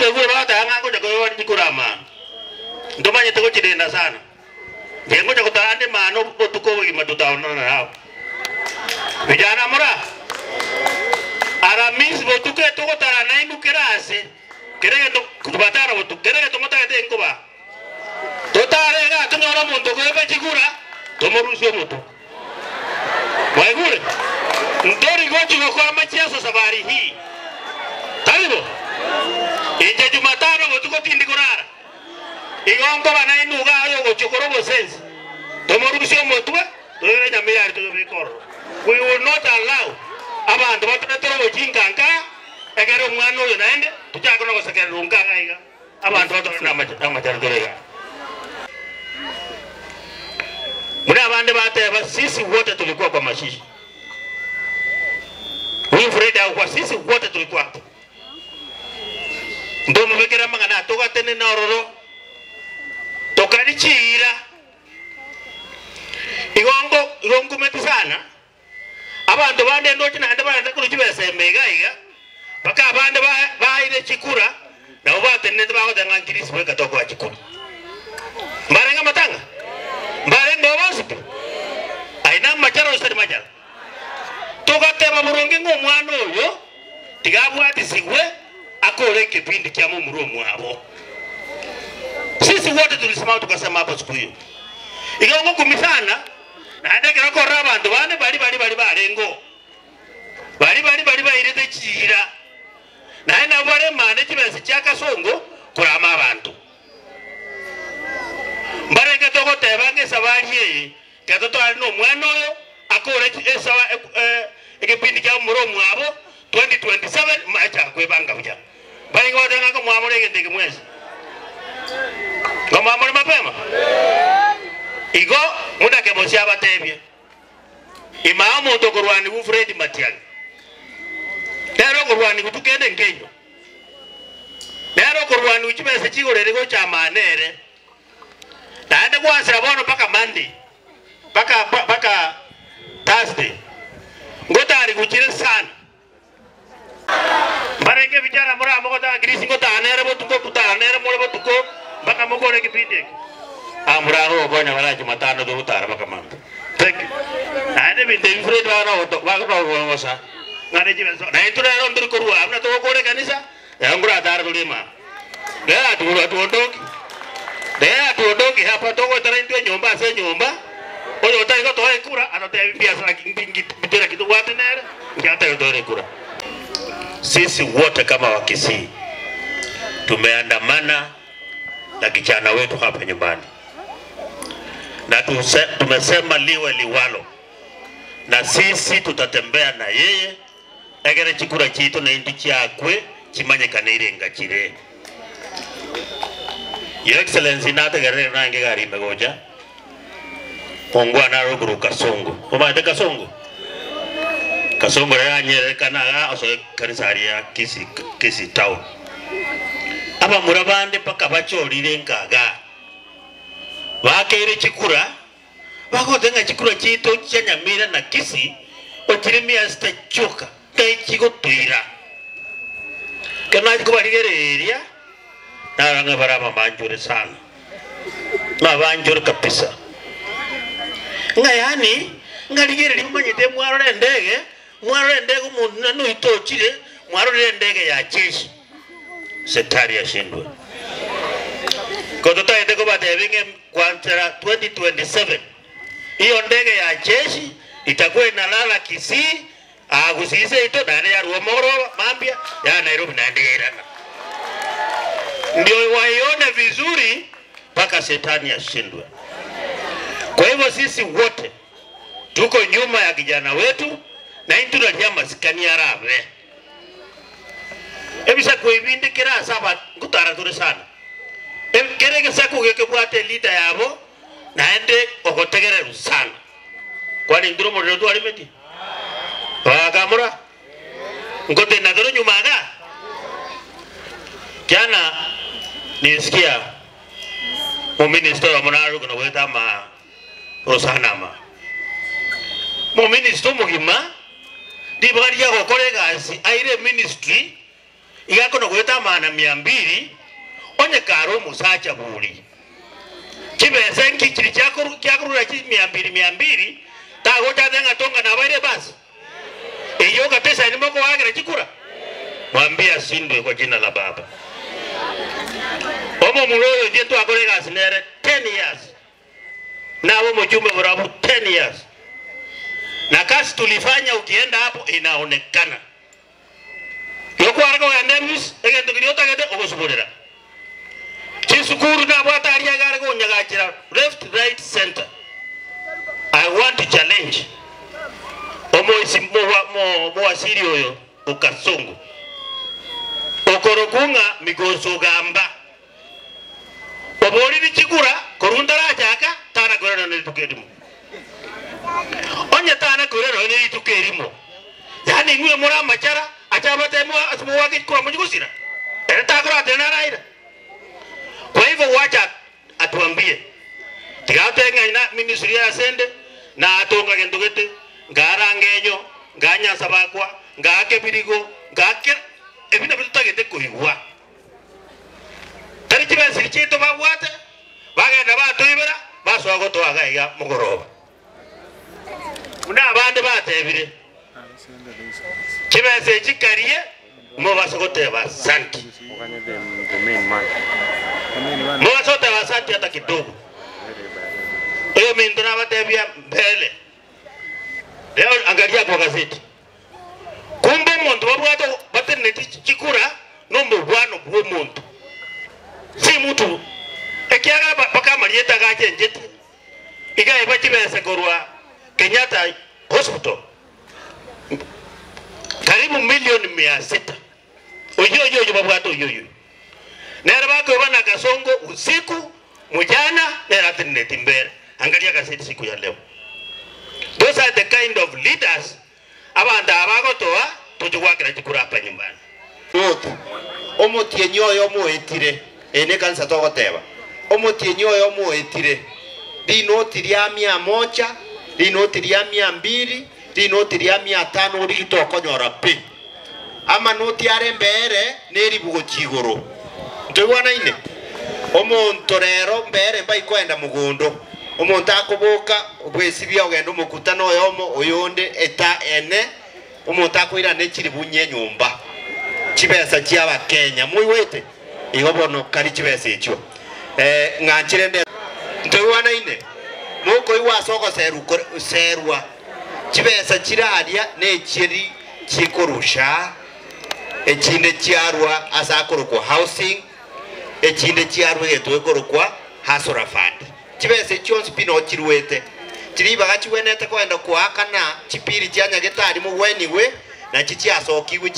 Nabaigure bagoteba ng'a ngocha koigwa chikura amano. Ntomanyete gochirenda sana. Inche ngocha gotara ande mano botuko obogima tutaonana nabo. Vijana mora Aramisi botuko etogotara nainwe kera ase, kera egento Jumatano botuko, kera egento motagete nkoba. Totare igaa tonyore omonto okoeba chikura, tomorusie omotwe. Mwaigure? Ntori gochi gokora machiaso safari hii. Tari bo? Inche Jumatano botuko tindi korara. Igo nkoba nainwe igaa oyogochia okora obosensi, tomorusie omotwe, toire enyama eria toyobeke ororo. We will not allow abanto batoretere obochinga nkaa, ekero omwana oyo naende tochake nogosekererwa nkaa iga. Abanto batore namachara tore iga. Buna abande bateba, sisi wote tulikuwa kwa mashishi. Huyu Fred agokwa, sisi wote tulikuwa hapo. Ntomobekere amang'ana aya, togatenena ororo, tokari chiira. Igo nko igo nkumeti sana, Abanto bande ndoche naende barente korwa chibesa ime iga iga, mpaka abande baeire chikura, nabo batenenete bagoteba ng'a nkirisi bweka tokoa chikura. Mbarenge amatanga? Mbarenge bonsi pi? Aye namachara gose tari machara? Togateba boronge ng'a omwana oyo tiga abwatisigwe akore ekepindi kia momura omwabo. Sisi wote tulisimama tukasema hapo siku hiyo. Igo ngokumia sana. Naende ekero okorora abanto bande baria baria baria barengeo, baria baria baria bairete chiira, naende nabwo bare mane chibesa chia kasongo korama abanto. Mbarenge togoteba ng'a esabari eye ekero totware nomwana oyo akore esaba egepindi kia momura omwabo 2027 mache akwebanga buya. Mbarenge goteba ng'a nkomwamore egento eke mwensi. Nkomwamore mapema. Igo buna Kemosi abatebie, Imaa omonto okorwanigwa Fred Matiang'i. Nere okorwanigwa tukende nkeiyo. Nere okorwanigwa chibesa chigorere gocha amaa nere. Naende gwasira bono mpaka Monday, mpaka mpaka Thursday. Ngotarigwe chire sana. Mbarenge ebichara moramogotaka Kirisi ngotana nere botuko, gotana nere more botuko, mpaka mokore egepindi eke. Aa morabe gokonya bara Jumatano togotara mpaka mambia. Thank you. Naende ebinto ebi Fred bagotogosa ng'a ne chibesa. Na intwe rero ntori korwa aa buna togokora ekanisa, rero nkoratare tore imaa. Rero atuondoki. Rero atuondoki hapa togotara intwe enyomba ase enyomba, oyo otari gotoa ekura atotebi mbiasara ki mbitera ki tobwate nere, inki atari gotoera ekura. Sisi wote kama Wakisii tumeandamana na kijana wetu hapa nyumbani na tumesema liwe liwalo, na sisi tutatembea na yeye Ekero chikura chiaito naintwe chiakwe chimanyekaneire enga chire. Your Excellency nategerere nange egari ime gocha, mongwana are okorokwa Kasongo. Omanyete Kasongo? Kasongo rero anyererekana iga osoe ekanisa aria ya Kisii, Kisii town. Abamura bande mpaka bachorire enka igaa, bakeire chikura. Bagoteba ng'a chikura chiaito chia Nyamira na Kisii ochire mia sita chioka tai chigotoira. Ekero nachia kobarigereria narora ng'a bare abamanchore sana, nabanchore kabisa. Ng'a yaani ng'a rigereria omanyete mwarora endege, mwarora endege omonto nani oito ochire, mwarorire endege ya jeshi. Setari ashindwe. Ko totagete kobatebia ng'a Kwanchera 2027 iyo ndege ya jeshi itakuwa inalala Kisii aa Gusii seito naende yarua mogoroba mambia ya Nairobi naende yairana. Ndio waione vizuri mpaka shetani ashindwe. Kwa hivyo sisi wote tuko nyuma ya kijana wetu na intwe naria amasikani arabe. Ebisaku ebi binde kera ase aba ngotara tore sana. Kera egesaku gekebwate elita yabo, naende ogotegererwa sana. Kwani intwe nomorero twaremetie? Bakamora, Nkotenena tore nyuma iga? Jana nisikia ominister oyomo nare okona goeta ama rosana ama. Omominister omogima ribaga ria gokora egasi aire eministry iga akona goeta amana mia mbili. Onye kare omosacha bori, chibesa nki chiri chiakorura chi mia mbiri mia mbiri, tagocha ase ng'a tonga nabaire ebasi eyio ogatesani mokoagera chikura? Mwambie asindwe kwa jina la Baba. Omomura oyo inche twakora egasi nere 10 years, nabe omochumbe borabu 10 years, na kazi tulifanya ukienda hapo inaonekana. Igo kware kogenda emisi, egento keria otagete ogosuborera. Chisukuru nabwate aria iga are konyagachera left right center. I want to challenge omoisi mowasiri oyo o Kasongo okorokwa ng'a Migosi Ogamba oboriri chikura korwa ntarachaka tana koirana nerituko erimo. Onye tana koirana nonya nerituko erimo, yaani inwe more amachara ache abatebie ase mogoaka chikura mochie gosira, ere takoratene naraira. Kwa hivyo wacha atuambie, tiga atebe ng'a ina ministry eye asende, natonga gento gete, nkaranga enyo, nkanyansa bakwa, ngaaka ebirigo, ngaakera, ebi nabio totagete koigwa. Tari chibesiri chiaito babwate, bagenda batoibera, basoa gotoa iga iga mogoroba. Buna abande batebire, chibesa echi karie, mobase goteba asanti. Mobase goteba asanti ata kidogo. Oyominto nabatebia mbele. Leo angalia kwa gazeti. Kumbe omonto babwate bateneneti chikura nomobwano bw'omonto, si mutu, ekiagera mpaka amarieta agachenchetie. Iga eba chibesa korwa Kenyatta Hospital karibu milioni mia sita. Oyio oyio oyio babwate oyio oyio nere bakoeba na Kasongo usiku mchana nere ateneneti mbere. Angalia gazeti siku ya leo. Those are the kind of leaders abanto aba bagotoa toche goakera chikura hapa nyumbani. Ruth, omotienyi oyomo oetire, eye nekanisa togoteba, omotienyi oyomo oetire, rinoti ria mia moja, rinoti ria mia mbili, rinoti ria mia tano origi tokonyora pi. Amanoti are mbeere neribu gochia igoro. Ntoigwanaine? Omonto rero mbeere mbaikoenda mogondo, omonto akoboka bwesibia ogenda omokutano oyomo, oyonde eta ene, omonto akoirana ne chiribu inye enyomba. Chibesa chi'Abakenya. Moigwete? Igo bono kari chibesa echio. Ng'anchire nde. Ntoigwanaine? Mokoigwa ase ogoserwa chibesa chire aria nechieri chikorusha, echinde chiarwa ase akorokwa housing, echinde chiarwa egento gekorokwa hustler fund. Chibesa echi chionsi pi noo chiruete. Chiribaga chigwenerete kogenda koakana chipiri chia nyagetari mogwenigwe, nachi chiasokigwe.